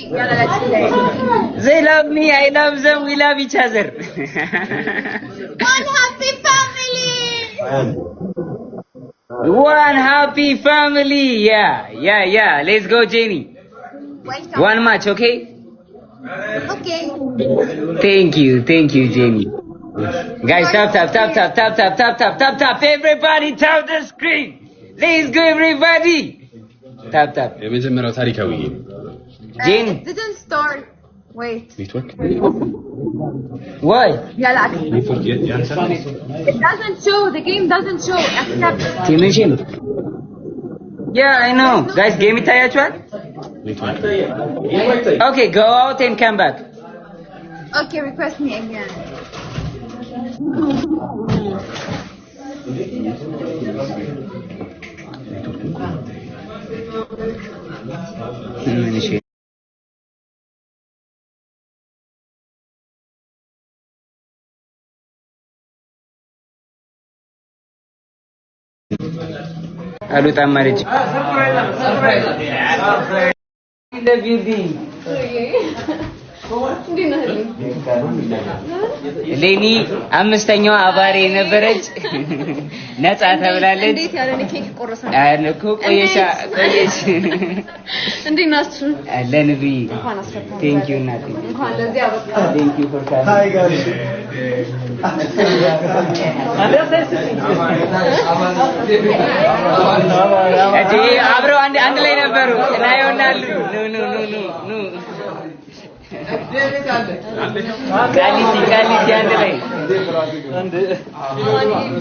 They love me, I love them, we love each other. One happy family. One happy family. Yeah, yeah, yeah. Let's go, Jenny. Welcome. One match, okay? Okay. Thank you, thank you, Jenny. Guys, tap, tap, tap, tap, tap, tap, tap, tap, tap, tap. Everybody, tap the screen. Let's go, everybody. Tap, tap. የመጀመሪያው ታሪካዊ game። Jenny. It didn't start. Wait. ኔትወርክ። Why? Yeah, like, ኔትወርክ ያንሰራ። it doesn't show. The game doesn't show. Accept. ትንሽን። Yeah, I know. Guys, game ይታያችኋል? ኔትወርክ። Okay, go out and come back. Okay, request me again. ምን እሺ አልወጣም አለች። In the building. ሌኒ አምስተኛዋ አባሪ የነበረች ነፃ ተብላለች። እንዴት ያለ እኔ ኬክ ይቆረሳል? አይ እኮ ቆየሽ ቆየሽ። እንዴት ናችሁ? አለን ብይ። እንኳን አስፈታን። Thank you እናቴ። እንኳን ለዚህ አበቃ። Thank you for coming. እጂ አብረው አንድ አንድ ላይ ነበሩ እና ይሆናሉ። ኑ ኑ ኑ ኑ ኑ ቃሊቲ ቃሊቲ አንድ ላይ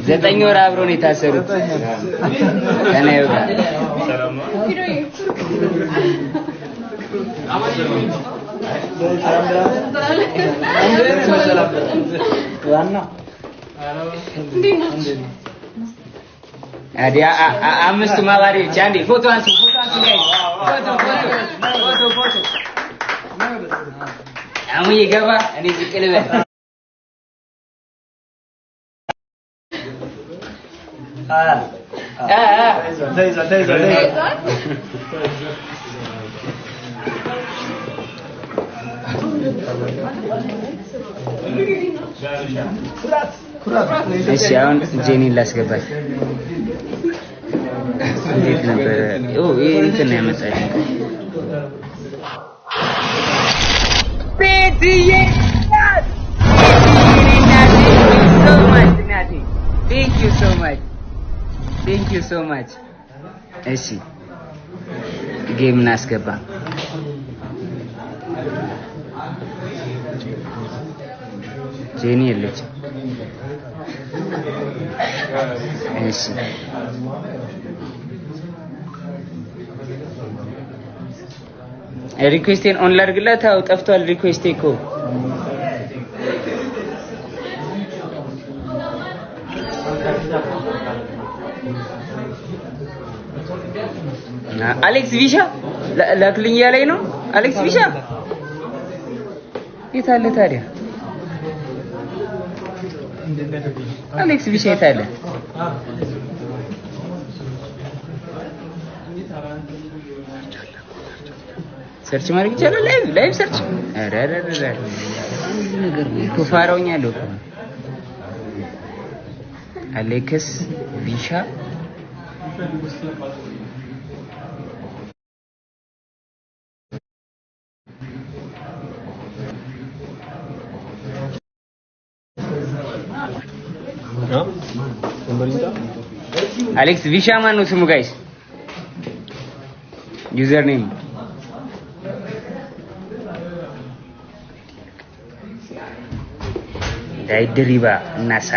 9 ወር አብረው ነው የታሰሩት ከናዩ ጋር። አዲ አምስቱ አባሪዎች አንዴ ፎቶ አንሱ፣ ፎቶ አንሱ guys፣ ፎቶ ፎቶ ፎቶ ፎቶ። አሙዬ ገባ፣ እኔ ዝቅ ልበል። አ አ ተይዟል ተይዟል ተይዟል። እሺ አሁን ጄኒን ላስገባት። እንዴት ነበረ? ኦ ይሄ እንትን ነው ያመጣልኝ። ቤትዬ እናት፣ ቤትዬ እናቴ፣ so much እናቴ፣ thank you so much, thank you so much። እሺ game እናስገባ። ጄኒ የለችም። እሺ request ኤን on ላድርግላት። አዎ ጠፍቷል request ኤ እኮ። አሌክስ ቪሻ ላክልኝ እያለኝ ነው። አሌክስ ቪሻ የት አለ ታዲያ? አሌክስ ቪሻ የት አለ? Search ማድረግ ይቻላል። Live live search። ኧረ ኧረ ኧረ እኮ ፋራውኛለሁ እኮ። አሌክስ ቪሻ። አሌክስ ቪሻ ማን ነው ስሙ guys? Username ዳይድሪባ እናሳ።